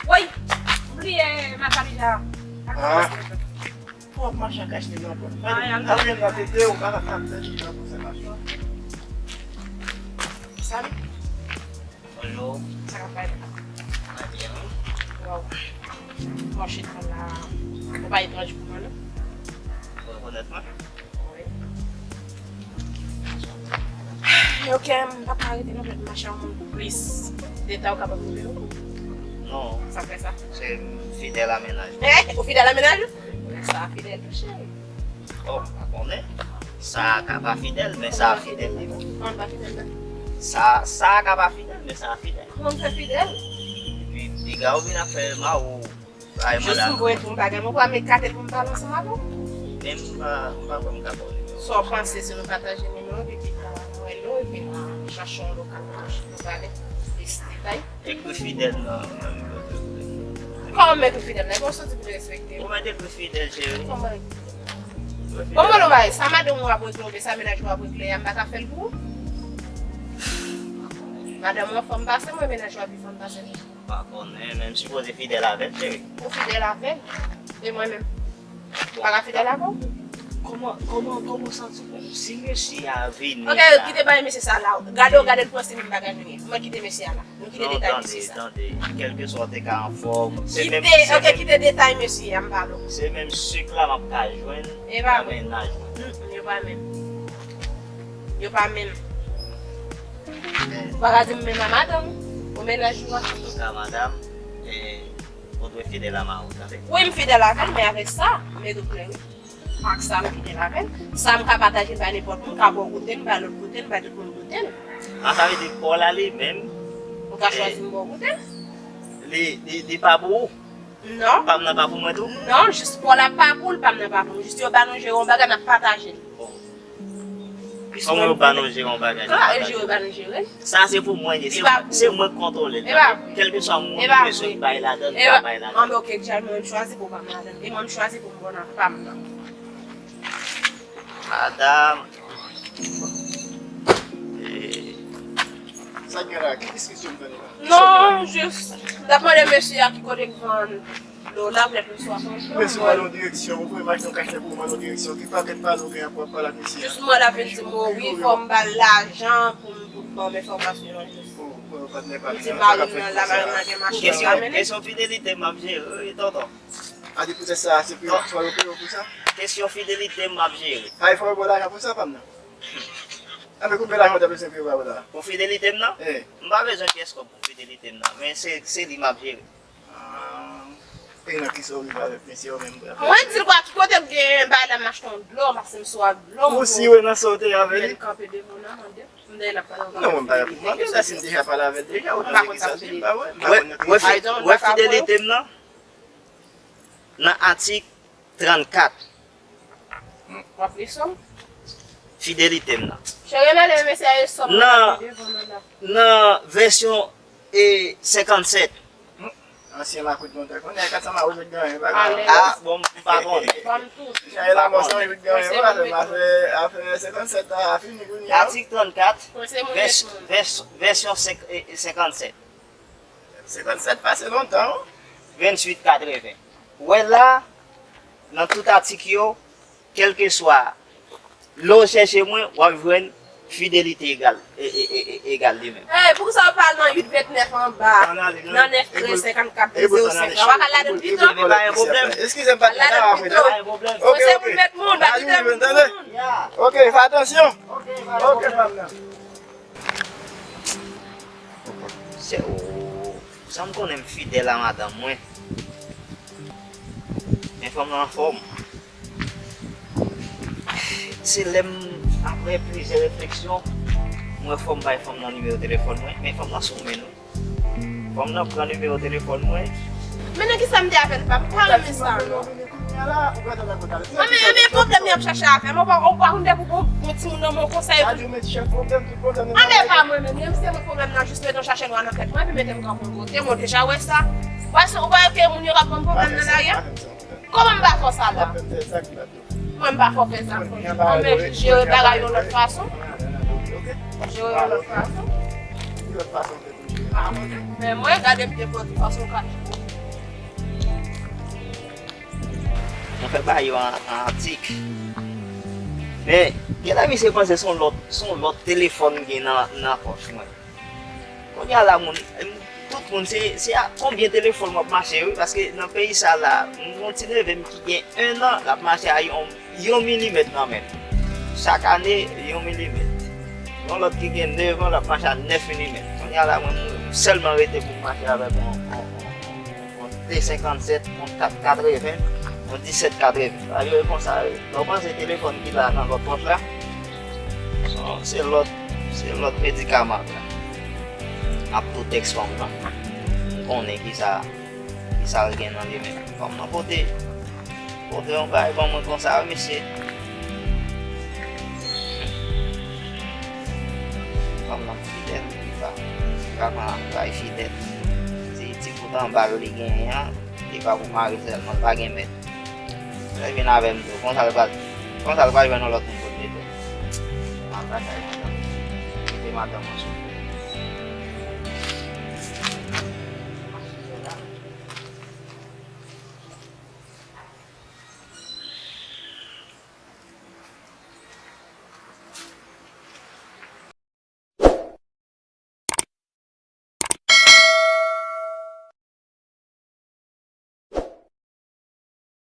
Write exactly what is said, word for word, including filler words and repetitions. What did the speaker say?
Woy, m bliye macha deja. Ah. Fò w ap mache ak kach li nan pòch. Ay, al. Al gen nan tete, ou pa ka fè ak tèt li nan pòch, se mache. Salut. Bonjou. Sa k ap bay la? Mwen byen, wi. Waw. Mwen chita la. Ou pa etranj pou mwen, non? Ou rekonèt mwen? Wi. Ok, m pa ka rete nan tèt mache yon moun pou plis detay ou kapab rele yo? Non. Sa fè sa? Se m fidèl a mennaj mwen. Eh, ou fidèl a mennaj ou? Sa fidèl tou, cheri. Oh, m pa konnen. Sa a ka pa fidèl, men sa a fidèl li menm. Kòman pa fidèl la? Sa, sa a ka pa fidèl, men sa a fidèl. Kòman fè fidèl? Epi, piga ou vin ap fè mawon. Jis m voye tou yon bagay, mwen pral met katè pou m pale ansanm avè w. Men m pa, m pa kwè m ka ba w nimewo. Sa w panse si nou pataje nimewo, epi pita nou rele w, epi nou chache yon lokal pou nou pale plis detay? Ekri fidèl nan, nan nimewo telefòn. Kòman m ekri fidèl nan? Epi w santi m derespekte w. Ou mèt ekri fidèl, cheri. Kòman? Bon, mwen, nou bay, sa madanm ou ap regle, oubyen sa mennaj ou ap regle a, m pa ka fè l pou ou? Madanm ou anfòm pase mwen, mennaj ou ap anfòm pase m. M pa konnen, men m sipoze fidèl avè l, cheri. Ou fidèl avè l? E mwen menm? Bon. Pa ka fidèl avè w? Kòman, kòman, kòman w santi w menm? Si mesye a vini la. Ok, kite bay mesye sa la. Gade w, gade l pran si menm bagay nou ye. Mwen kite mesye a la. Nou kite detay mesye sa. Non, tande, tande. Kèlkeswa w te ka anfòm, se menm, kite, se ok, menm, kite detay mesye a, m pale w. Se menm sik la m ap ka jwenn nan mennaj mwen. Mm, mm, yo pa menm. Yo pa menm. Men. Ou pa ka di m menm a madanm ou, ou mennaj ou a. Antouka, madanm, eh, ou dwe fidèl a mari w, tande? Wi, m fidèl avè l, men avèk sa, m mete w klè, wi. Ak sa m fidèl avè l. Sa m ka pataje l bay nenpòt moun, m ka ba w goute l, m bay lòt goute l, m bay tout moun goute l. A, sa vle di pa w la li menm. Ou ka chwazi m ba w goute l. Li, li, li pa pou ou? Non. Pa m nan pa pou mwen tou? Non, jis pa w la pa pou l, pa m nan pa pou m. Jis yo ba nou jere yon bagay, n ap pataje l. Bon. Kòman yo ba nou jere yon bagay? Kòman yo ba nou jere? Sa se pou mwen li ye. Se, se mwen k kontwole l. Kèlkeswa moun ki bezwen bay ladan, m ka bay ladan. Anben, ok, Jal, mwen m chwazi pou m pa m ladan. E mwen m chwazi pou m bon nan pa m nan. Madanm. Eh. Sa k gen la? Ki diskisyon m tande la? Non, jis, m t ap mande mesye a ki kote k vann dlo la, poutèt mesye a konn. Men si w al yon direksyon, ou voye machin nan kach la pou w al yon direksyon, ki pakèt pale w gen pou w ap pale ak mesye a? Jis mwen l ap vin di m, wi, fò m ba l lajan pou m, pou l ban m enfòmasyon an, jis. Pou, pou patnè pa li di mari m nan la, mari m nan gen machin l ka mennen. Kesyon fidelite m ap jere, wi, tonton. A di poutèt sa, se pou yo, fò yo peye w pou sa? Kesyon fidelite m ap jere. A, fò yo ba w lajan pou sa, pa m nan. A, men konbyen lajan w ta bezwen pou yo ba w la? Pou fidelite m nan? Eh. M pa bezwen pyès kòb pou fidelite m nan, men se, se li m ap jere. Ah. E nan kisa w rive avèk mesye yo menm? Mwen di l kwa, ki kote l gen bay la, m achte yon dlo, m pase m sou ak dlo. Ou si w nan sa w te avè li? Lè l kanpe devan w nan, mande. M dèyè l ap pale ansanm. Non, mwen m pa la pou mande sa, si m deja pale avè l deja, ou tande kisa l di m, pa wè, m pa konn nan kisa. Wè fidelite m nan? Nan atik trannkat. W ap li sou m? Fidelite m nan. Cheri, m ale, mesye a e sou m nan, nan vèsyon e senkannsèt. Ansyen makout lontan. Kounye a kat sa ma ou jwenn ganyen, pa grave. A, bon, m pa konnen. Ban m tout. Cheri, la mò sa ou jwenn ganyen, pa grave. Afè, afè senkannsèt la fini kounye a. Atik trannkat, vès-, vès-, vèsyon senk-, e, e, senkannsèt. Senkannsèt pase lontan, wi. Venntuit katreven. Ou wè la, nan tout atik yo, kèlkeswa lè w chèche mwen, w ap jwenn fidelite egal, e, e, e, e, egal li menm. Ey, poukisa w pa al nan uit vennèf anba, nan nèf trèz senkannkat zewo senk la? W a ka al ladann pito. Pa gen pwoblèm. Eskize m, patnè, n a apre. Pa gen pwoblèm. Ok, ok. Mwen se pou met moun, pa kite m pou moun. Ok, fè atansyon. Ok, pa gen pwoblèm. Se, o, sa m konnen m fidèl a madanm mwen. Men fanm nan anfòm. Se lè m, apre plizyè refleksyon, m wè fò m bay fanm nan nimewo telefòn mwen, men fanm nan sou men nou. Fanm nan pran nimewo telefòn mwen. Men nan kisa m te avè l, pa m pa renmen sa, non. Anben, anben, pwoblèm li ap chache avè m. Ou pa, ou pa konn depi w gon, gon timoun nan men w konsa epi. Anben, pa mwen menm, menm se mwen pwoblèm nan, jis mete yon chache nwa nan tèt mwen, epi mete m kanpe yon kote, mwen deja wè sa. Ou pa, ou pa wè ke moun yo k ap ban m pwoblèm nan lari a? Kòman m pa fè sa la? Mwen m pa fè sa. Anben, jere bagay yon lòt fason. Jere yon lòt fason. Ki lòt fason w te pou jere? Men mwen, gade m te pran tout fason w ka jere. Mwen fè ba yo an, an atik. Men, genlè misye panse se yon lòt, se yon lòt telefòn m gen nan, nan pòch mwen. Kounye a la, moun, tout moun, se, se a konbyen telefòn w ap mache, wi, paske nan peyi sa la, m gon ti neve m ki gen en an, l ap mache a yon, yon milimèt nan men m. Chak ane, yon milimèt. Yon lòt ki gen nèf an, l ap mache a nèf milimèt. Kounye a la, mwen, m sèlman rete pou m mache avèk yon, yon, yon, yon T senkannsèt, yon kat katreven, yon disèt katreven. Sa vle di konsa, lè w panse telefòn ki la nan lòt pòch la, se lòt, se lòt medikaman la. M ap tou tèks fanm lan. M konnen ki sa, ki sa l gen nan li menm. Fanm lan pote, pote yon bagay ban mwen konsa, wi, mesye. Fanm lan fidèl, li pa, li pa pran bagay fidèl. Se ti bout anba l li genyen an, li pa pou mari sèlman, l pa gen mèt. Lè l vin avè m tou, konsa l pral, konsa l pral jwenn yon lòt moun pou l mete. M al lakay madanm. Mete madanm ansanm.